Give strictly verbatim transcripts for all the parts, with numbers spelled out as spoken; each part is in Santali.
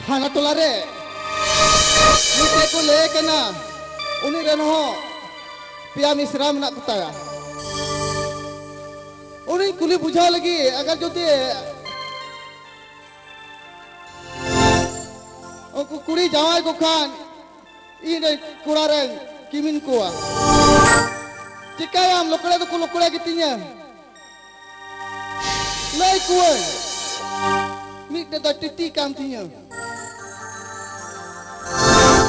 ᱦᱟᱱᱟ ᱴᱚᱞᱟ ᱨᱮ ᱢᱤᱫᱴᱮᱡ ᱠᱚ ᱞᱟᱹᱭ ᱠᱟᱱᱟ, ᱩᱱᱤ ᱨᱮᱱ ᱦᱚᱸ ᱯᱮᱭᱟ ᱢᱤᱥᱨᱟ ᱢᱮᱱᱟᱜ ᱠᱚᱛᱟᱭᱟ᱾ ᱩᱱᱤᱧ ᱠᱩᱞᱤ ᱵᱩᱡᱷᱟᱹᱣ ᱞᱟᱹᱜᱤᱫ, ᱟᱜᱟᱨ ᱡᱩᱫᱤ ᱩᱱᱠᱩ ᱠᱩᱲᱤ ᱡᱟᱶᱟᱭ ᱠᱚ ᱠᱷᱟᱱ, ᱤᱧ ᱨᱮᱱ ᱠᱚᱲᱟ ᱨᱮᱱ ᱠᱤᱢᱤᱱ ᱠᱚᱣᱟ᱾ ᱪᱤᱠᱟᱹᱭᱟᱢ, ᱞᱚᱠᱲᱮ ᱫᱚᱠᱚ ᱞᱚᱠᱲᱮ ᱜᱮᱛᱤᱧᱟ᱾ ᱞᱟᱹᱭ ᱠᱚᱣᱟᱹᱧ, ᱢᱤᱫᱴᱮᱡ ᱫᱚ ᱴᱤᱴᱤ ᱠᱟᱱ ᱛᱤᱧᱟᱹ,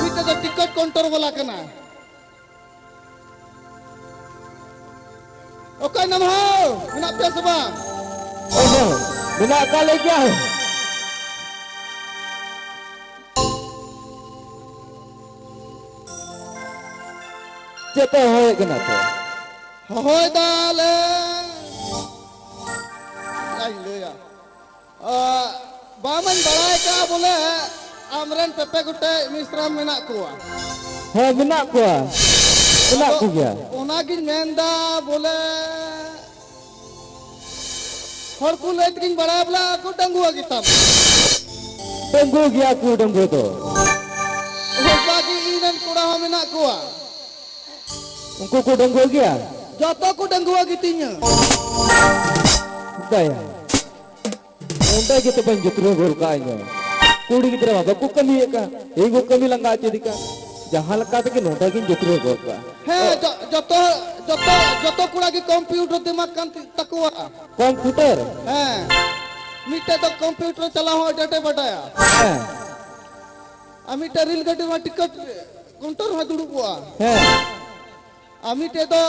ᱢᱤᱫᱴᱮᱡ ᱫᱚ ᱴᱤᱠᱤᱴ ᱠᱟᱣᱩᱱᱴᱟᱨ ᱵᱟᱞᱟ ᱠᱟᱱᱟᱭ᱾ ᱚᱠᱚᱭ ᱱᱟᱢᱦᱟᱣ ᱢᱮᱱᱟᱜ ᱯᱮᱭᱟ ᱥᱮ ᱵᱟᱝ? ᱚ ᱦᱚᱸ, ᱢᱮᱱᱟᱜ ᱟᱠᱟᱫ ᱞᱮ ᱜᱮᱭᱟ᱾ ᱪᱮᱫ ᱯᱮ ᱦᱚᱦᱚᱭᱮᱫ ᱠᱟᱱᱟ ᱛᱚ? ᱦᱚᱦᱚᱭ ᱫᱟᱞᱮ, ᱪᱮᱫ ᱤᱧ ᱞᱟᱹᱭᱟ? ᱟ, ᱵᱟᱢᱟᱧ ᱵᱟᱲᱟᱭ ᱠᱟᱜᱼᱟ ᱵᱚᱞᱮ ᱟᱢᱨᱮᱱ ᱯᱮᱯᱮ ᱜᱚᱴᱮᱡ ᱢᱤᱥᱨᱟ ᱢᱮᱱᱟᱜ ᱠᱚᱣᱟ᱾ ᱦᱮᱸ, ᱢᱮᱱᱟᱜ ᱠᱚᱣᱟ, ᱢᱮᱱᱟᱜ ᱟᱫᱚ ᱠᱚᱜᱮᱭᱟ᱾ ᱚᱱᱟᱜᱤᱧ ᱢᱮᱱᱫᱟ ᱵᱚᱞᱮ ᱦᱚᱲ ᱠᱚ ᱞᱟᱹᱭ ᱛᱮᱜᱤᱧ ᱵᱟᱲᱟᱭᱟ ᱵᱚᱞᱮ ᱟᱠᱚ ᱰᱟᱺᱜᱩᱣᱟᱹ ᱜᱮᱛᱟᱢ᱾ ᱰᱟᱺᱜᱩᱣᱟᱹ ᱜᱮᱭᱟ ᱠᱚ, ᱰᱟᱺᱜᱩᱣᱟᱹ ᱫᱚ᱾ ᱚᱱᱠᱟ ᱜᱮ ᱤᱧ ᱨᱮᱱ ᱠᱚᱲᱟ ᱦᱚᱸ ᱢᱮᱱᱟᱜ ᱠᱚᱣᱟ᱾ ᱩᱱᱠᱩ ᱠᱚ ᱰᱟᱺᱜᱩᱣᱟᱹ ᱜᱮᱭᱟ? ᱡᱚᱛᱚ ᱠᱚ ᱰᱟᱺᱜᱩᱣᱟᱹ ᱜᱮᱛᱤᱧᱟ᱾ ᱫᱟᱭᱟ᱾ ᱚᱸᱰᱮ ᱜᱮ ᱛᱚᱵᱮᱧ ᱡᱩᱛᱨᱟᱹᱣ ᱜᱚᱫ ᱠᱟᱜᱼᱟ ᱤᱧ ᱫᱚ᱾ ᱠᱩᱲᱤ ᱜᱤᱫᱽᱨᱟᱹ ᱢᱟ ᱵᱟᱠᱚ ᱠᱟᱹᱢᱤᱭᱮᱫ ᱠᱟᱱ, ᱤᱧ ᱠᱚ ᱠᱟᱹᱢᱤ ᱞᱟᱸᱜᱟ ᱦᱚᱪᱚᱭᱮᱫ ᱠᱟᱱ᱾ ᱡᱟᱦᱟᱸ ᱞᱮᱠᱟ ᱛᱮᱜᱮ ᱱᱚᱸᱰᱮ ᱜᱤᱧ ᱡᱩᱛᱨᱟᱹᱣ ᱜᱚᱫ ᱠᱟᱜᱼᱟ᱾ ᱦᱮᱸ, ᱡᱚ-, ᱡᱚᱛᱚ, ᱡᱚᱛᱚ, ᱡᱚᱛᱚ ᱠᱚᱲᱟ ᱜᱮ ᱠᱚᱢᱯᱤᱭᱩᱴᱟᱨ ᱫᱤᱢᱟᱜᱽ ᱠᱟᱱ ᱛᱟᱠᱚᱣᱟ᱾ ᱠᱚᱢᱯᱤᱭᱩᱴᱟᱨ? ᱦᱮᱸ, ᱢᱤᱫᱴᱮᱡ ᱫᱚ ᱠᱚᱢᱯᱤᱭᱩᱴᱟᱨ ᱪᱟᱞᱟᱣ ᱦᱚᱸ ᱟᱹᱰᱤ ᱟᱸᱴᱮ ᱵᱟᱰᱟᱭᱟ᱾ ᱦᱮᱸ᱾ ᱟᱨ ᱢᱤᱫᱴᱮᱡ ᱨᱮᱞ ᱜᱟᱹᱰᱤ ᱨᱮᱢᱟ ᱴᱤᱠᱤᱴ ᱠᱟᱣᱩᱱᱴᱟᱨ ᱨᱮᱦᱚᱸ ᱫᱩᱲᱩᱵ ᱠᱚᱜᱼᱟ᱾ ᱦᱮᱸ᱾ ᱟᱨ ᱢᱤᱫᱴᱮᱡ ᱫᱚ,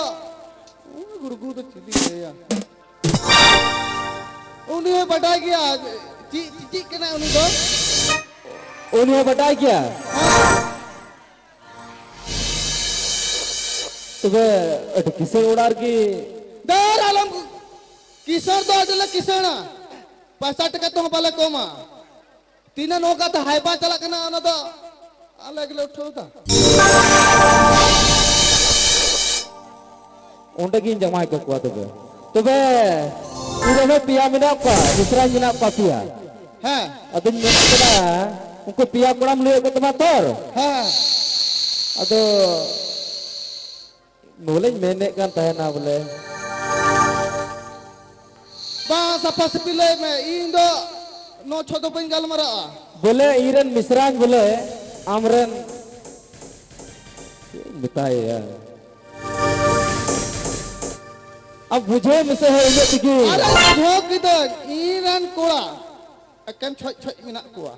ᱩᱱᱤ ᱜᱩᱲᱜᱩ ᱫᱚ ᱪᱮᱫ ᱤᱧ ᱞᱟᱹᱭᱟ? ᱩᱱᱤ ᱦᱚᱸ ᱵᱟᱰᱟᱭ ᱜᱮᱭᱟ᱾ ᱪᱮᱫ, ᱪᱮᱫ ᱠᱟᱱᱟᱭ ᱩᱱᱤ ᱫᱚ? ᱩᱱᱤ ᱦᱚᱸ ᱵᱟᱰᱟᱭ ᱜᱮᱭᱟ᱾ ᱦᱮᱸ᱾ ᱛᱚᱵᱮ ᱟᱹᱰᱤ ᱠᱤᱥᱟᱹᱬ ᱚᱲᱟᱜ ᱨᱮᱜᱮ᱾ ᱫᱟᱹᱨ ᱟᱞᱚᱢ, ᱠᱤᱥᱟᱹᱬ ᱫᱚ ᱟᱹᱰᱤ ᱞᱮ ᱠᱤᱥᱟᱹᱬᱟ᱾ ᱯᱚᱭᱥᱟ ᱴᱟᱠᱟ ᱛᱮᱦᱚᱸ ᱵᱟᱞᱮ ᱠᱚᱢᱟ᱾ ᱛᱤᱱᱟᱹᱜ ᱱᱚᱝᱠᱟ ᱛᱮ ᱦᱟᱭᱵᱟ ᱪᱟᱞᱟᱜ ᱠᱟᱱᱟ, ᱚᱱᱟ ᱫᱚ ᱟᱞᱮ ᱜᱮᱞᱮ ᱩᱴᱷᱟᱹᱣ ᱮᱫᱟ᱾ ᱚᱸᱰᱮ ᱜᱤᱧ ᱡᱟᱶᱟᱭ ᱠᱟᱠᱚᱣᱟ ᱛᱚᱵᱮ᱾ ᱛᱚᱵᱮ, ᱤᱧ ᱨᱮᱱ ᱯᱮᱭᱟ ᱢᱮᱱᱟᱜ ᱠᱚᱣᱟ, ᱢᱤᱥᱨᱟᱧ ᱢᱮᱱᱟᱜ ᱠᱚᱣᱟ ᱯᱮᱭᱟ᱾ ᱦᱮᱸ᱾ ᱟᱫᱚᱧ ᱢᱮᱱ ᱠᱮᱫᱟ, ᱩᱱᱠᱩ ᱯᱮᱭᱟ ᱠᱚᱲᱟᱢ ᱞᱟᱹᱭᱮᱫ ᱠᱚ ᱛᱟᱢᱟ ᱛᱚᱨ᱾ ᱦᱮᱸ᱾ ᱟᱫᱚ ᱱᱚᱣᱟ ᱞᱤᱧ ᱢᱮᱱᱮᱫ ᱠᱟᱱ ᱛᱟᱦᱮᱱᱟ ᱵᱚᱞᱮ᱾ ᱵᱟᱝ, ᱥᱟᱯᱷᱟ ᱥᱟᱹᱯᱷᱤ ᱞᱟᱹᱭ ᱢᱮ, ᱤᱧ ᱫᱚ ᱱᱚᱣᱟ ᱪᱷᱚ ᱫᱚ ᱵᱟᱹᱧ ᱜᱟᱞᱢᱟᱨᱟᱜᱼᱟ᱾ ᱵᱚᱞᱮ ᱤᱧ ᱨᱮᱱ ᱢᱤᱥᱨᱟᱧ ᱵᱚᱞᱮ ᱟᱢ ᱨᱮᱱ, ᱪᱮᱫ ᱤᱧ ᱢᱮᱛᱟᱭᱟ? ᱟᱢ ᱵᱩᱡᱷᱟᱹᱣ ᱢᱮᱥᱮ ᱦᱳ, ᱤᱱᱟᱹᱜ ᱛᱮᱜᱮ᱾ ᱟᱨᱮ ᱵᱩᱡᱷᱟᱹᱣ ᱠᱤᱫᱟᱹᱧ, ᱤᱧ ᱨᱮᱱ ᱠᱚᱲᱟ ᱮᱠᱮᱱ ᱪᱷᱚᱡ ᱪᱷᱚᱡ ᱢᱮᱱᱟᱜ ᱠᱚᱣᱟ᱾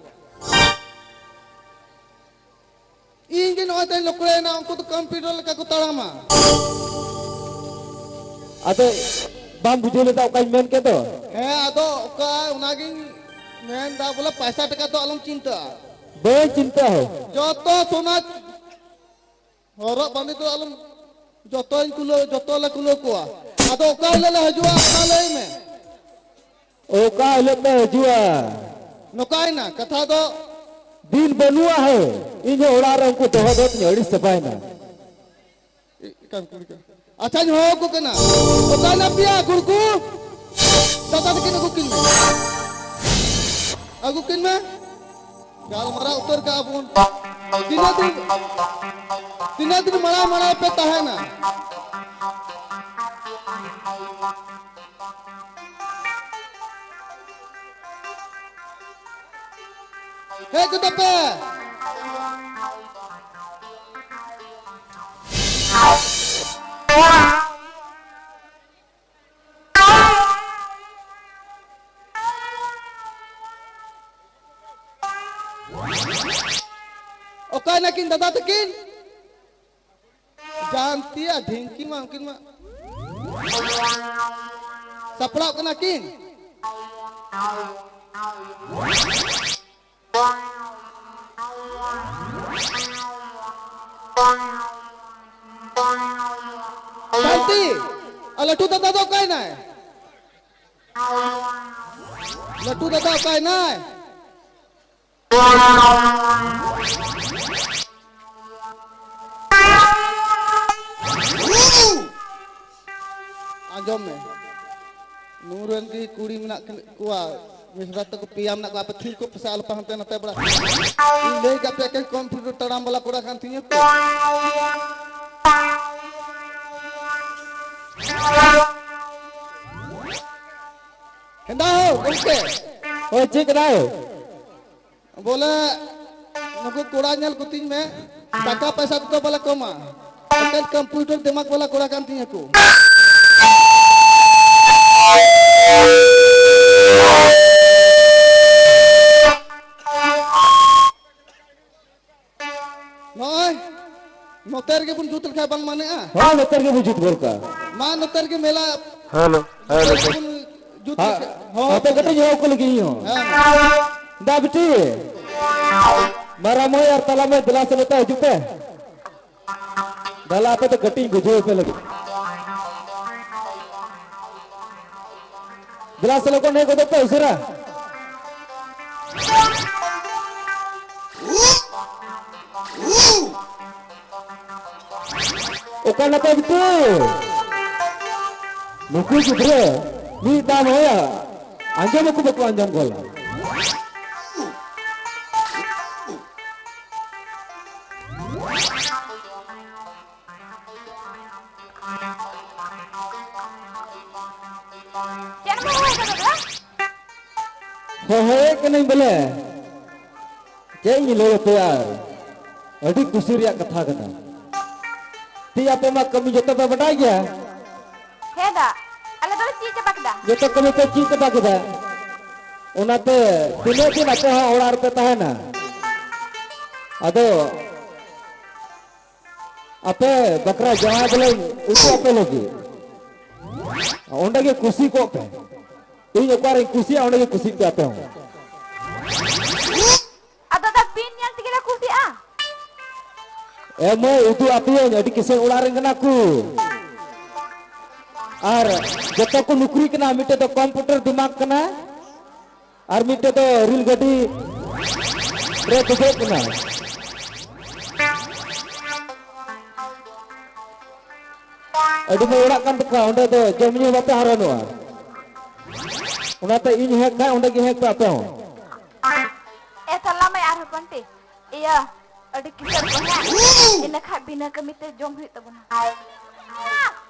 ᱤᱧ ᱜᱮ ᱱᱚᱜᱼᱚᱭ ᱛᱮᱧ ᱞᱚᱠᱲᱟᱭᱮᱱᱟ, ᱩᱱᱠᱩ ᱫᱚ ᱠᱚᱢᱯᱤᱭᱩᱴᱟᱨ ᱞᱮᱠᱟ ᱠᱚ ᱛᱟᱲᱟᱢᱟ᱾ ᱟᱫᱚ ᱵᱟᱢ ᱵᱩᱡᱷᱟᱹᱣ ᱞᱮᱫᱟ ᱚᱠᱟᱧ ᱢᱮᱱ ᱠᱮᱫ ᱫᱚ? ᱦᱮᱸ, ᱟᱫᱚ ᱚᱠᱟ, ᱚᱱᱟᱜᱤᱧ ᱢᱮᱱᱫᱟ ᱵᱚᱞᱮ ᱯᱟᱭᱥᱟ ᱴᱟᱠᱟ ᱫᱚ ᱟᱞᱚᱢ ᱪᱤᱱᱛᱟᱹᱜᱼᱟ᱾ ᱵᱟᱹᱧ ᱪᱤᱱᱛᱟᱹᱜᱼᱟ ᱦᱳ᱾ ᱡᱚᱛᱚ ᱥᱚᱱᱟ ᱦᱚᱨᱚᱜ ᱵᱟᱸᱫᱮ ᱫᱚ ᱟᱞᱚᱢ, ᱡᱚᱛᱚᱧ ᱠᱩᱞᱟᱹᱣ, ᱡᱚᱛᱚ ᱞᱮ ᱠᱩᱞᱟᱹᱣ ᱠᱚᱣᱟ᱾ ᱟᱫᱚ ᱚᱠᱟ ᱦᱤᱞᱳᱜ ᱞᱮ ᱦᱤᱡᱩᱜᱼᱟ, ᱚᱱᱟ ᱞᱟᱹᱭ ᱢᱮ᱾ ᱚᱠᱟ ᱦᱤᱞᱳᱜ ᱯᱮ ᱦᱤᱡᱩᱜᱼᱟ? ᱱᱚᱝᱠᱟᱭᱮᱱᱟ ᱠᱟᱛᱷᱟ ᱫᱚ᱾ ᱫᱤᱱ ᱵᱟᱹᱱᱩᱜᱼᱟ ᱦᱳ, ᱤᱧ ᱦᱚᱸ ᱚᱲᱟᱜ ᱨᱮ ᱩᱱᱠᱩ ᱫᱚᱦᱚ ᱫᱚᱦᱚ ᱛᱤᱧ ᱟᱹᱲᱤᱥ ᱪᱟᱵᱟᱭᱮᱱᱟ᱾ ᱮ, ᱮᱠᱟᱞ ᱠᱩᱲᱤ ᱠᱟᱱᱟ᱾ ᱟᱪᱪᱷᱟᱧ ᱦᱚᱦᱚ ᱟᱠᱚ ᱠᱟᱱᱟ, ᱚᱠᱟᱭᱮᱱᱟ ᱯᱮᱭᱟ ᱜᱩᱲᱜᱩ? ᱫᱟᱫᱟ ᱛᱟᱹᱠᱤᱱ ᱟᱹᱜᱩ ᱠᱤᱱ ᱢᱮ, ᱟᱹᱜᱩ ᱠᱤᱱ ᱢᱮ᱾ ᱜᱟᱞᱢᱟᱨᱟᱣ ᱩᱛᱟᱹᱨ ᱠᱟᱜᱼᱟ ᱵᱚᱱ᱾ ᱛᱤᱱᱟᱹᱜ ᱫᱤᱱ, ᱛᱤᱱᱟᱹᱜ ᱫᱤᱱ ᱢᱟᱲᱟᱝ ᱢᱟᱲᱟᱝ ᱯᱮ ᱛᱟᱦᱮᱱᱟ? ᱦᱮᱡ ᱜᱚᱫᱚᱜ ᱯᱮ᱾ ᱚᱠᱟᱭ ᱱᱟᱠᱤᱱ ᱫᱟᱫᱟ ᱛᱟᱹᱠᱤᱱ? ᱡᱟᱱᱛᱤ ᱟᱨ ᱰᱷᱤᱝᱠᱤ ᱢᱟ ᱩᱱᱠᱤᱱ ᱢᱟ ᱥᱟᱯᱲᱟᱣ ᱠᱟᱱᱟ ᱠᱤᱱ᱾ ᱡᱟᱱᱛᱤ, ᱟᱨ ᱞᱟᱹᱴᱩ ᱫᱟᱫᱟ ᱫᱚ ᱚᱠᱟᱭ ᱱᱟᱭ? ᱞᱟᱹᱴᱩ ᱫᱟᱫᱟ ᱚᱠᱟᱭ ᱱᱟᱭ? ᱟᱸᱡᱚᱢ ᱢᱮ, ᱱᱩᱨᱮᱱ ᱜᱮ ᱠᱩᱲᱤ ᱢᱮᱱᱟᱜ ᱠᱤᱱ, ᱠᱚᱣᱟ, ᱢᱤᱥᱨᱟ ᱛᱟᱠᱚ ᱯᱮᱭᱟ ᱢᱮᱱᱟᱜ ᱠᱚᱣᱟ, ᱟᱯᱮ ᱛᱷᱤᱨ ᱠᱚᱜ ᱯᱮᱥᱮ, ᱟᱞᱚᱯᱮ ᱦᱟᱱᱛᱮ ᱱᱟᱛᱮ ᱵᱟᱲᱟ᱾ ᱤᱧ ᱞᱟᱹᱭ ᱠᱟᱜ ᱯᱮᱭᱟ, ᱮᱠᱮᱱ ᱠᱚᱢᱯᱤᱭᱩᱴᱟᱨ ᱛᱟᱲᱟᱢ ᱵᱟᱞᱟ ᱠᱚᱲᱟ ᱠᱟᱱ ᱛᱤᱧᱟᱹ ᱛᱚ᱾ ᱦᱮᱸᱫᱟ ᱦᱳ, ᱜᱚᱢᱠᱮ᱾ ᱦᱳᱭ, ᱪᱮᱫ ᱠᱟᱱᱟᱭ? ᱵᱚᱞᱮ, ᱱᱩᱠᱩ ᱠᱚᱲᱟ ᱧᱮᱞ ᱠᱚᱛᱤᱧ ᱢᱮ, ᱴᱟᱠᱟ ᱯᱚᱭᱥᱟ ᱛᱮᱫᱚ ᱵᱟᱞᱮ ᱠᱚᱢᱟ, ᱮᱠᱮᱱ ᱠᱚᱢᱯᱤᱭᱩᱴᱟᱨ ᱫᱤᱢᱟᱜᱽ ᱵᱟᱞᱟ ᱠᱚᱲᱟ ᱠᱟᱱ ᱛᱤᱧᱟᱹ ᱠᱚ᱾ ᱱᱚᱜᱼᱚᱭ ᱱᱚᱛᱮ ᱨᱮᱜᱮ ᱵᱚᱱ ᱡᱩᱛ ᱞᱮᱠᱷᱟᱱ ᱵᱟᱝ ᱢᱟᱱᱮᱜᱼᱟ? ᱦᱳᱭ, ᱱᱚᱛᱮ ᱨᱮᱜᱮ ᱵᱚᱱ ᱡᱩᱛ ᱜᱚᱫ ᱠᱟᱜᱼᱟ᱾ ᱢᱟ, ᱱᱚᱛᱮ ᱨᱮᱜᱮ ᱢᱮᱞᱟ᱾ ᱦᱮᱞᱳ, ᱱᱚᱛᱮ ᱦᱮᱞᱳ᱾ ᱨᱮᱜᱮ ᱵᱚᱱ ᱡᱩᱛ ᱦᱟ-, ᱞᱮᱠᱷᱟᱱ᱾ ᱦᱚᱸ, ᱦᱟᱯᱮ ᱠᱟᱹᱴᱤᱡ ᱦᱚᱦᱚ ᱟᱠᱚ ᱞᱟᱹᱜᱤᱫ ᱤᱧ ᱦᱚᱸ᱾ ᱦᱮᱸ, ᱢᱟ᱾ ᱫᱟ ᱵᱤᱴᱤ, ᱢᱟᱨᱟᱝ ᱢᱟᱹᱭ ᱟᱨ ᱛᱟᱞᱟ ᱢᱟᱹᱭ, ᱫᱮᱞᱟ ᱥᱮ ᱱᱚᱛᱮ ᱦᱤᱡᱩᱜ ᱯᱮ᱾ ᱫᱮᱞᱟ, ᱟᱯᱮ ᱫᱚ ᱠᱟᱹᱴᱤᱡ ᱤᱧ ᱵᱩᱡᱷᱟᱹᱣ ᱟᱯᱮ ᱞᱟᱹᱜᱤᱫ᱾ ᱫᱮᱞᱟ ᱥᱮ ᱞᱚᱜᱚᱱ ᱦᱮᱡ ᱜᱚᱫᱚᱜ ᱯᱮ ᱩᱥᱟᱹᱨᱟ᱾ ᱚᱠᱟ ᱱᱟᱯᱟᱭ ᱵᱤᱴᱤ? ᱱᱩᱠᱩ ᱜᱤᱫᱽᱨᱟᱹ ᱢᱤᱫ ᱫᱷᱟᱣ ᱦᱚᱸᱭᱟ ᱟᱸᱡᱚᱢ ᱟᱠᱚ ᱵᱟᱠᱚ ᱟᱸᱡᱚᱢ ᱜᱚᱞᱟ᱾ ᱪᱮᱫ ᱮᱢ ᱨᱚᱦᱚᱭ ᱠᱟᱫᱟ ᱫᱟᱫᱟ? ᱦᱚᱦᱚᱭᱮᱫ ᱠᱟᱹᱱᱟᱹᱧ ᱵᱚᱞᱮ, ᱪᱮᱫ ᱤᱧ ᱞᱟᱹᱭ ᱟᱯᱮᱭᱟ, ᱟᱹᱰᱤ ᱠᱩᱥᱤ ᱨᱮᱭᱟᱜ ᱠᱟᱛᱷᱟ ᱠᱟᱱᱟ᱾ ᱛᱤ ᱟᱯᱮ ᱢᱟ ᱠᱟᱹᱢᱤ ᱡᱚᱛᱚ ᱯᱮ ᱵᱟᱰᱟᱭ ᱜᱮᱭᱟ᱾ ᱦᱮᱸ ᱫᱟ, ᱟᱞᱮ ᱫᱚᱞᱮ ᱪᱮᱫ ᱪᱟᱵᱟ ᱠᱮᱫᱟ᱾ ᱡᱚᱛᱚ ᱠᱟᱹᱢᱤ ᱯᱮ ᱪᱮᱫ ᱪᱟᱵᱟ ᱠᱮᱫᱟ, ᱚᱱᱟᱛᱮ ᱛᱤᱱᱟᱹᱜ ᱫᱤᱱ ᱟᱯᱮ ᱦᱚᱸ ᱚᱲᱟᱜ ᱨᱮᱯᱮ ᱛᱟᱦᱮᱱᱟ? ᱟᱫᱚ ᱟᱯᱮ ᱵᱟᱠᱷᱨᱟ ᱡᱟᱶᱟᱭ ᱵᱚᱞᱮ ᱩᱛᱩ ᱟᱯᱮ ᱞᱟᱹᱜᱤᱫ᱾ ᱚᱸᱰᱮ ᱜᱮ ᱠᱩᱥᱤ ᱠᱚᱜ ᱯᱮ᱾ ᱤᱧ ᱚᱠᱟᱨᱮᱧ ᱠᱩᱥᱤᱭᱟᱜᱼᱟ, ᱚᱸᱰᱮ ᱜᱮ ᱠᱩᱥᱤᱜ ᱯᱮ ᱟᱯᱮ ᱦᱚᱸ᱾ ᱟᱫᱚ ᱫᱟ ᱵᱤᱱ ᱧᱮᱞ ᱛᱮᱜᱮ ᱞᱮ ᱠᱩᱥᱤᱜᱼᱟ᱾ ᱮ ᱢᱟᱹᱭ, ᱩᱫᱩᱜ ᱟᱯᱮᱭᱟᱹᱧ, ᱟᱹᱰᱤ ᱠᱤᱥᱟᱹᱬ ᱚᱲᱟᱜ ᱨᱮᱱ ᱠᱟᱱᱟ ᱠᱚ᱾ ᱟᱨ ᱡᱚᱛᱚ ᱠᱚ ᱱᱩᱠᱨᱤ ᱠᱟᱱᱟ, ᱢᱤᱫᱴᱮᱡ ᱫᱚ ᱠᱚᱢᱯᱤᱭᱩᱴᱟᱨ ᱫᱤᱢᱟᱜᱽ ᱠᱟᱱᱟ᱾ ᱟᱨ ᱢᱤᱫᱴᱮᱡ ᱫᱚ ᱨᱮᱞ ᱜᱟᱹᱰᱤ ᱨᱮ ᱫᱮᱡᱚᱜ ᱠᱟᱱᱟ᱾ ᱟᱹᱰᱤ ᱢᱚᱡᱽ ᱚᱲᱟᱜ ᱠᱟᱱ ᱛᱟᱠᱚᱣᱟ, ᱚᱸᱰᱮ ᱫᱚ ᱡᱚᱢ ᱧᱩ ᱵᱟᱯᱮ ᱦᱟᱨᱚᱱᱚᱜᱼᱟ᱾ ᱚᱱᱟᱛᱮ ᱤᱧ ᱦᱮᱡ ᱠᱷᱟᱡ ᱚᱸᱰᱮ ᱜᱮ ᱦᱮᱡ ᱯᱮ ᱟᱯᱮ ᱦᱚᱸ᱾ ᱮ ᱛᱟᱞᱟ ᱢᱟᱹᱭ ᱟᱨ ᱦᱚᱯᱚᱱ ᱛᱮ, ᱤᱭᱟᱹ, ᱟᱹᱰᱤ ᱠᱤᱥᱟᱹᱬ ᱵᱚᱭᱦᱟ, ᱤᱱᱟᱹ ᱠᱷᱟᱡ ᱵᱤᱱᱟᱹ ᱠᱟᱹᱢᱤ ᱛᱮ ᱡᱚᱢ ᱦᱩᱭᱩᱜ ᱛᱟᱵᱚᱱᱟ᱾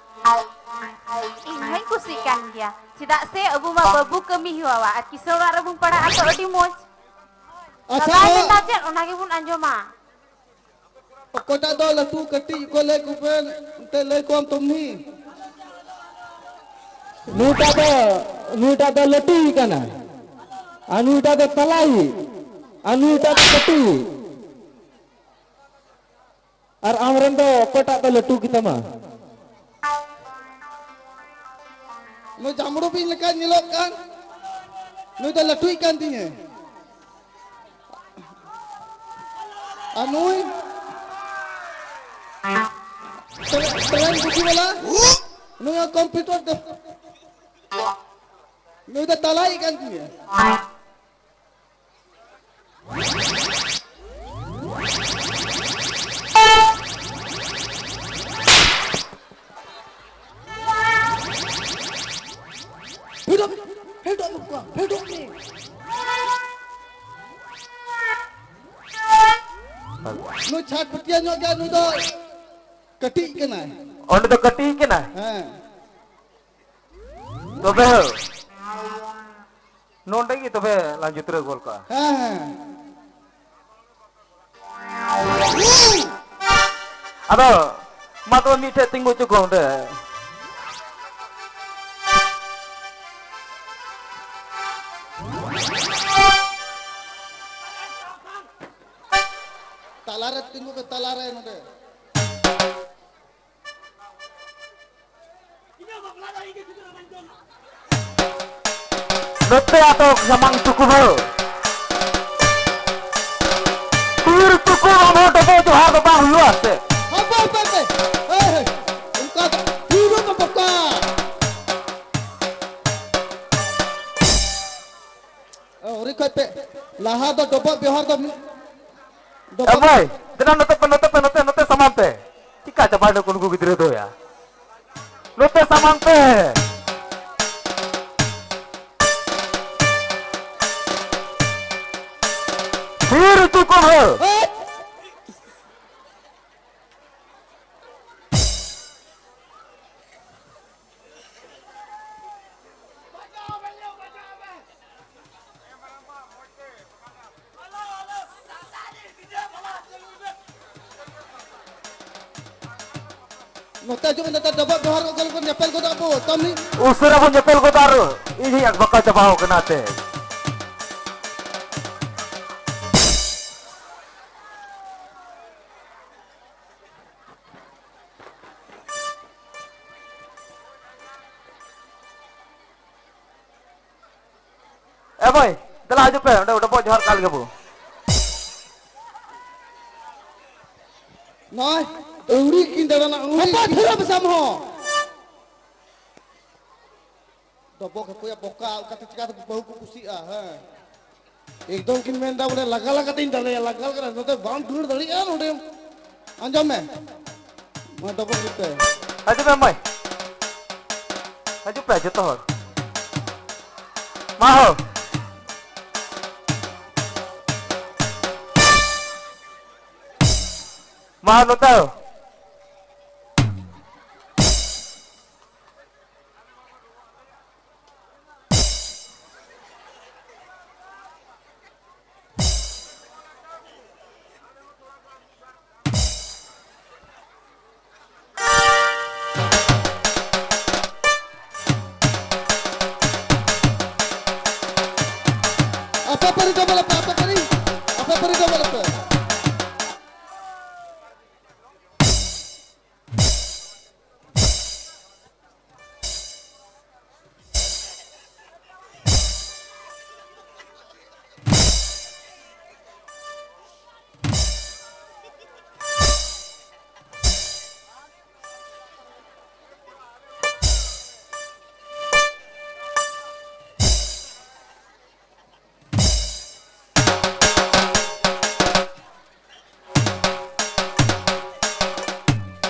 ᱤᱧ ᱦᱚᱸᱧ ᱠᱩᱥᱤᱜ ᱠᱟᱱ ᱜᱮᱭᱟ, ᱪᱮᱫᱟᱜ ᱥᱮ ᱟᱵᱚ ᱢᱟ ᱵᱟᱵᱚ ᱠᱟᱹᱢᱤ ᱦᱮᱣᱟᱣᱟ ᱟᱨ ᱠᱤᱥᱟᱹᱬ ᱚᱲᱟᱜ ᱨᱮᱵᱚᱱ ᱯᱟᱲᱟᱜᱼᱟ ᱛᱚ ᱟᱹᱰᱤ ᱢᱚᱡᱽ᱾ ᱟᱪᱪᱷᱟ, ᱫᱟᱫᱟᱭ ᱛᱚ ᱢᱮᱱᱫᱟ ᱪᱮᱫ, ᱚᱱᱟ ᱜᱮᱵᱚᱱ ᱟᱸᱡᱚᱢᱟ᱾ ᱚᱠᱚᱭᱴᱟᱜ ᱫᱚ ᱞᱟᱹᱴᱩ ᱠᱟᱹᱴᱤᱡ ᱚᱠᱚᱭ ᱞᱟᱹᱭ ᱠᱚᱯᱮ, ᱮᱱᱛᱮ ᱞᱟᱹᱭ ᱠᱚᱢ ᱛᱚᱢᱱᱤ᱾ ᱱᱩᱭᱴᱟᱜ ᱫᱚ, ᱱᱩᱭᱴᱟᱜ ᱫᱚ ᱞᱟᱹᱴᱩᱭᱤᱡ ᱠᱟᱱᱟ, ᱟᱨ ᱱᱩᱭᱴᱟᱜ ᱫᱚ ᱛᱟᱞᱟᱭᱤᱡ, ᱟᱨ ᱱᱩᱭᱴᱟᱜ ᱫᱚ ᱠᱟᱹᱴᱤᱡ᱾ ᱟᱨ ᱟᱢᱨᱮᱱ ᱫᱚ ᱚᱠᱚᱭᱴᱟᱜ ᱫᱚ ᱞᱟᱹᱴᱩ ᱜᱮᱛᱟᱢᱟ? ᱱᱩᱭ ᱡᱟᱢᱲᱩ ᱵᱤᱧ ᱞᱮᱠᱟ ᱧᱮᱞᱚᱜ ᱠᱟᱱ, ᱱᱩᱭ ᱫᱚ ᱞᱟᱹᱴᱩᱭᱤᱡ ᱠᱟᱱ ᱛᱤᱧᱟᱹ᱾ ᱟᱨ ᱱᱩᱭ ᱴᱨᱮ-, ᱴᱨᱮᱱ ᱜᱩᱴᱷᱤ ᱵᱟᱞᱟ, ᱱᱩᱭ ᱦᱚᱸ ᱠᱚᱢᱯᱤᱭᱩᱴᱟᱨ ᱫᱚ, ᱱᱩᱭ ᱫᱚ ᱛᱟᱞᱟᱭᱤᱡ ᱠᱟᱱ ᱛᱤᱧᱟᱹ᱾ ᱯᱷᱮᱰᱚᱜ ᱢᱮ, ᱯᱷᱮᱰᱚᱜ ᱢᱮ ᱠᱚᱲᱟ, ᱯᱷᱮᱰᱚᱜ ᱢᱮ᱾ ᱱᱩᱭ ᱪᱷᱟᱴ ᱯᱟᱹᱴᱤᱭᱟᱹ ᱧᱚᱜ ᱜᱮᱭᱟ, ᱱᱩᱭ ᱫᱚ ᱠᱟᱹᱴᱤᱡ ᱠᱟᱱᱟᱭ᱾ ᱚᱸᱰᱮ ᱫᱚ ᱠᱟᱹᱴᱤᱡ ᱠᱟᱱᱟᱭ? ᱦᱮᱸ᱾ ᱛᱚᱵᱮ ᱦᱳ᱾ ᱱᱚᱰᱮ ᱜᱮ ᱛᱚᱵᱮ ᱞᱟᱝ ᱡᱩᱛᱨᱟᱹᱣ ᱜᱚᱫ ᱠᱟᱜᱼᱟ᱾ ᱦᱮᱸ, ᱦᱮᱸ᱾ ᱟᱫᱚ ᱢᱟ ᱛᱚᱵᱮ ᱢᱤᱫᱴᱷᱮᱡ ᱛᱤᱸᱜᱩ ᱦᱚᱪᱚ ᱠᱚᱢ ᱚᱸᱰᱮ᱾ ᱛᱟᱞᱟᱨᱮ ᱛᱤᱸᱜᱩ ᱯᱮ, ᱛᱟᱞᱟᱨᱮ ᱱᱚᱰᱮ᱾ ᱱᱚᱛᱮ ᱟᱫᱚ ᱥᱟᱢᱟᱝ ᱴᱩᱠᱩ ᱦᱚᱲ᱾ ᱛᱤᱨ ᱴᱩᱠᱩ ᱟᱢ ᱦᱚᱸ ᱰᱚᱵᱚᱜ ᱡᱚᱦᱟᱨ ᱫᱚ ᱵᱟᱝ ᱦᱩᱭᱩᱜᱼᱟ ᱥᱮ? ᱦᱟᱯᱮ, ᱦᱟᱯᱮ, ᱦᱟᱯᱮ᱾ ᱦᱮᱭ, ᱦᱮᱭ᱾ ᱚᱱᱠᱟ ᱫᱚ ᱛᱤᱨ ᱨᱮᱫᱚ ᱵᱚᱠᱟ᱾ ᱟᱹᱣᱨᱤ ᱠᱷᱚᱡ ᱯᱮ᱾ ᱞᱟᱦᱟ ᱫᱚ ᱰᱚᱵᱚᱜ ᱵᱮᱣᱦᱟᱨ ᱫᱚ ᱢᱤᱫ ᱮ ᱰᱚᱵᱚᱜ ᱢᱟᱹᱭ, ᱫᱮᱞᱟ ᱱᱚᱛᱮ ᱯᱮ, ᱱᱚᱛᱮ ᱯᱮ, ᱱᱚᱛᱮ, ᱱᱚᱛᱮ ᱥᱟᱢᱟᱝ ᱯᱮ᱾ ᱪᱤᱠᱟ ᱪᱟᱵᱟᱭ ᱱᱩᱠᱩ, ᱱᱩᱠᱩ ᱜᱤᱫᱽᱨᱟᱹ ᱫᱚᱭᱟ? ᱱᱚᱛᱮ ᱥᱟᱢᱟᱝ ᱯᱮ᱾ ᱛᱷᱤᱨ ᱦᱚᱪᱚ ᱠᱚᱢ ᱦᱳ᱾ ᱱᱚᱛᱮ ᱦᱤᱡᱩᱜ ᱢᱮ, ᱱᱚᱛᱮ ᱰᱚᱵᱚᱜ ᱡᱚᱦᱟᱨ ᱜᱚᱜᱚᱞ ᱵᱚᱱ ᱧᱮᱯᱮᱞ ᱜᱚᱫᱚᱜ ᱟᱵᱚ, ᱛᱟᱢ ᱢᱤᱫ᱾ ᱩᱥᱟᱹᱨᱟ ᱵᱚᱱ ᱧᱮᱯᱮᱞ ᱜᱚᱫᱟ, ᱟᱨ ᱤᱧ ᱦᱚᱸᱧ ᱟᱠᱵᱟᱠᱟ ᱪᱟᱵᱟᱣ ᱠᱟᱱᱟ ᱛᱮ᱾ ᱮ ᱢᱟᱹᱭ, ᱫᱮᱞᱟ ᱦᱤᱡᱩᱜ ᱯᱮ, ᱚᱸᱰᱮ ᱰᱚᱵᱚᱜ ᱡᱚᱦᱟᱨ ᱠᱟᱜ ᱞᱮᱜᱮ ᱵᱚ᱾ ᱱᱚᱜᱼᱚᱭ, ᱟᱹᱣᱲᱤ ᱠᱤᱱ ᱫᱟᱬᱟᱱᱟ, ᱟᱹᱣᱲᱤ ᱦᱟᱯᱟ ᱠᱤᱱ ᱫᱷᱟᱹᱨᱟ ᱵᱮᱥᱟᱢ ᱦᱚᱸ᱾ ᱰᱚᱵᱚᱜ ᱦᱟᱹᱠᱩᱭᱟ ᱵᱚᱠᱟ, ᱚᱠᱟᱛᱮ ᱪᱤᱠᱟᱹᱛᱮ ᱵᱟᱹᱦᱩ ᱠᱚ ᱠᱩᱥᱤᱜᱼᱟ, ᱦᱮᱸ᱾ ᱮᱠᱫᱚᱢ ᱠᱤᱱ ᱢᱮᱱᱫᱟ ᱵᱚᱞᱮ, "ᱞᱟᱜᱟ ᱞᱟᱜᱟ ᱛᱤᱧ ᱫᱟᱞᱮᱭᱟ, ᱞᱟᱜᱟ ᱞᱟᱜᱟ ᱱᱚᱛᱮ ᱵᱟᱢ ᱫᱟᱹᱲ ᱫᱟᱲᱮᱭᱟᱜᱼᱟ ᱱᱚᱰᱮ᱾ ᱟᱸᱡᱚᱢ ᱢᱮ, ᱢᱟ ᱰᱚᱵᱚᱜ ᱜᱮᱯᱮ᱾ ᱦᱤᱡᱩᱜ ᱢᱮ ᱢᱟᱹᱭ, ᱦᱤᱡᱩᱜ ᱯᱮ ᱡᱚᱛᱚ ᱦᱚᱲ᱾ ᱢᱟ ᱦᱳ, ᱢᱟ ᱱᱚᱛᱮ ᱦᱳ᱾ ᱟᱯᱮ ᱯᱟᱹᱨᱤ ᱰᱚᱵᱚᱞ ᱟᱯᱮ, ᱟᱯᱮ ᱯᱟᱹᱨᱤ, ᱟᱯᱮ ᱯᱟᱹᱨᱤ ᱰᱚᱵᱚᱞ ᱟᱯᱮ᱾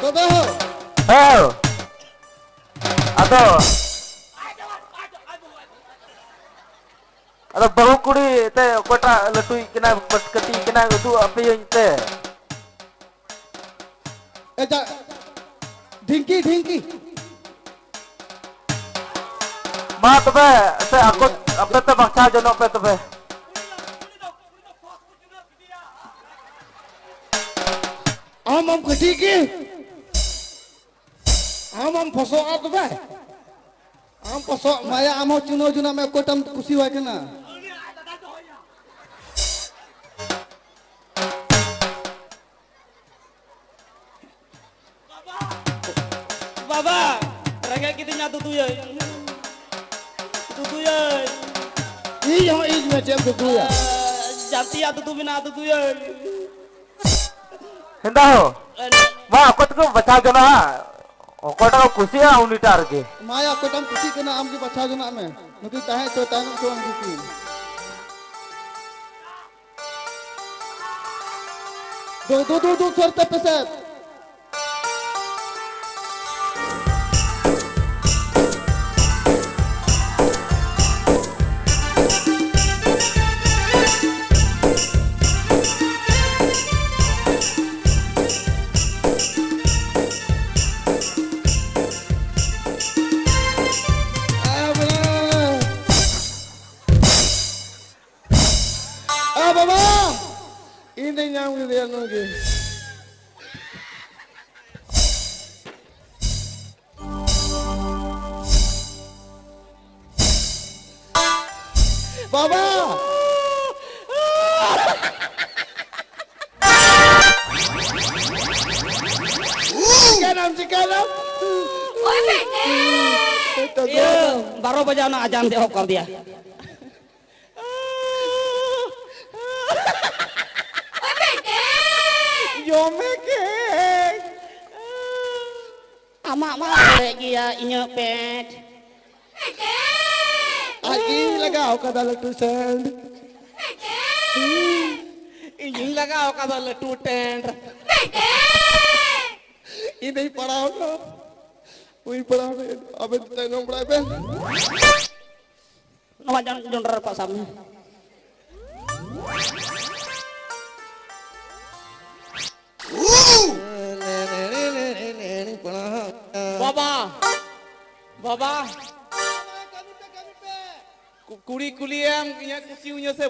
ᱛᱚᱵᱮ ᱦᱳ᱾ ᱦᱮᱸ᱾ ᱟᱫᱚ, ᱟᱫᱚ ᱵᱟᱹᱦᱩ ᱠᱩᱲᱤ ᱛᱮ ᱚᱠᱚᱭᱴᱟᱜ ᱞᱟᱹᱴᱩᱭᱤᱡ ᱠᱟᱱᱟᱭ, ᱠᱟᱹᱴᱤᱡ ᱠᱟᱱᱟᱭ, ᱩᱫᱩᱜ ᱟᱯᱮᱭᱟᱹᱧ ᱛᱮ᱾ ᱮ ᱡᱟ, ᱰᱷᱤᱝᱠᱤ, ᱰᱷᱤᱝᱠᱤ᱾ ᱢᱟ ᱛᱚᱵᱮ, ᱥᱮ ᱟᱠᱚ, ᱟᱯᱮ ᱛᱮ ᱵᱟᱪᱷᱟᱣ ᱡᱚᱱᱚᱜ ᱯᱮ ᱛᱚᱵᱮ᱾ ᱟᱢ ᱟᱢ ᱠᱟᱹᱴᱤᱡ ᱜᱮ᱾ ᱟᱢ ᱟᱢ ᱯᱷᱚᱥᱚᱜᱼᱟ ᱛᱚᱵᱮ᱾ ᱟᱢ ᱯᱷᱚᱥᱚᱜ ᱢᱟᱭᱟ, ᱟᱢ ᱦᱚᱸ ᱪᱩᱱᱟᱹᱣ ᱡᱚᱱᱟᱜ ᱢᱮ ᱚᱠᱚᱭᱴᱟᱢ ᱠᱩᱥᱤᱣᱟᱭ ᱠᱟᱱᱟ᱾ ᱵᱟᱵᱟ, ᱨᱮᱸᱜᱮᱡ ᱠᱤᱫᱤᱧᱟ ᱫᱩᱫᱩᱭᱟᱹᱭ᱾ ᱫᱩᱫᱩᱭᱟᱹᱭ᱾ ᱤᱧ ᱦᱚᱸ ᱤᱧ ᱢᱮ ᱪᱮᱫ ᱮᱢ ᱫᱩᱫᱩᱭᱟ? ᱡᱟᱹᱛᱤᱭᱟᱜ ᱫᱩᱫᱩ ᱢᱮᱱᱟᱜᱼᱟ ᱫᱩᱫᱩᱭᱟᱹᱭ᱾ ᱦᱮᱸᱫᱟ ᱦᱳ᱾ ᱢᱟ ᱚᱠᱚᱭ ᱛᱮᱠᱚ ᱵᱟᱪᱷᱟᱣ ᱡᱚᱱᱟ ᱦᱟᱸᱜ? ᱚᱠᱚᱭᱴᱟᱜ ᱠᱚ ᱠᱩᱥᱤᱭᱟᱜᱼᱟ ᱩᱱᱤᱴᱟᱜ ᱨᱮᱜᱮ᱾ ᱢᱟᱭᱟ ᱚᱠᱚᱭᱴᱟᱜ ᱮᱢ ᱠᱩᱥᱤᱜ ᱠᱟᱱᱟ ᱟᱢ ᱜᱮ ᱵᱟᱪᱷᱟᱣ ᱡᱚᱱᱟᱜ ᱢᱮ᱾ ᱱᱩᱠᱤᱱ ᱛᱟᱦᱮᱸ ᱦᱚᱪᱚ ᱛᱟᱭᱱᱚᱢ ᱦᱚᱪᱚ ᱩᱱᱠᱤᱱ᱾ ᱫᱩ, ᱫᱩ, ᱫᱩ, ᱫᱩ, ᱥᱚᱨᱛᱮ ᱯᱮᱥᱮᱫ᱾ ᱟ, ᱵᱟᱵᱟ! ᱤᱧ ᱫᱚᱧ ᱧᱟᱢ ᱠᱮᱫᱮᱭᱟ ᱱᱩᱭ ᱜᱮ᱾ ᱵᱟᱵᱟ! ᱪᱤᱠᱟᱹᱭᱱᱟᱢ, ᱪᱤᱠᱟᱹᱭᱱᱟᱢ? ᱳᱭ ᱵᱮᱴᱮ! ᱤᱭᱟᱹ, ᱵᱟᱨᱚ ᱵᱟᱡᱟᱣ ᱱᱟ, ᱟᱡᱟᱱ ᱮᱦᱚᱵ ᱠᱟᱣᱫᱮᱭᱟ᱾ ᱡᱚᱢᱮ ᱠᱮ᱾ ᱟᱢᱟᱜ ᱢᱟ ᱯᱮᱨᱮᱡ ᱜᱮᱭᱟ ᱤᱧᱟᱹᱜ ᱯᱮᱴ᱾ ᱟᱡ ᱤᱧ ᱞᱟᱜᱟᱣ ᱠᱟᱫᱟ ᱞᱟᱹᱴᱩ ᱥᱮᱱᱴ᱾ ᱤᱧᱤᱧ ᱞᱟᱜᱟᱣ ᱠᱟᱫᱟ ᱞᱟᱹᱴᱩ ᱴᱮᱱᱴ᱾ ᱤᱧ ᱫᱚᱧ ᱯᱟᱲᱟᱣ ᱱᱟ᱾ ᱩᱭ ᱯᱟᱲᱟᱣ ᱱᱟ᱾ ᱟᱵᱮᱱ ᱛᱟᱭᱱᱚᱢ ᱵᱟᱲᱟᱭ ᱵᱮᱱ᱾ ᱱᱚᱣᱟ ᱡᱚᱱ-, ᱡᱚᱱᱰᱨᱟ ᱨᱟᱯᱟᱜ ᱥᱟᱵ ᱢᱮ᱾ ᱵᱟᱵᱟ, ᱵᱟᱵᱟ, ᱠᱩ- ᱠᱩᱲᱤ ᱠᱩᱞᱤᱭᱮᱢ ᱤᱧᱟᱹᱜ ᱠᱩᱥᱤ ᱩᱧᱟᱹ ᱥᱮ?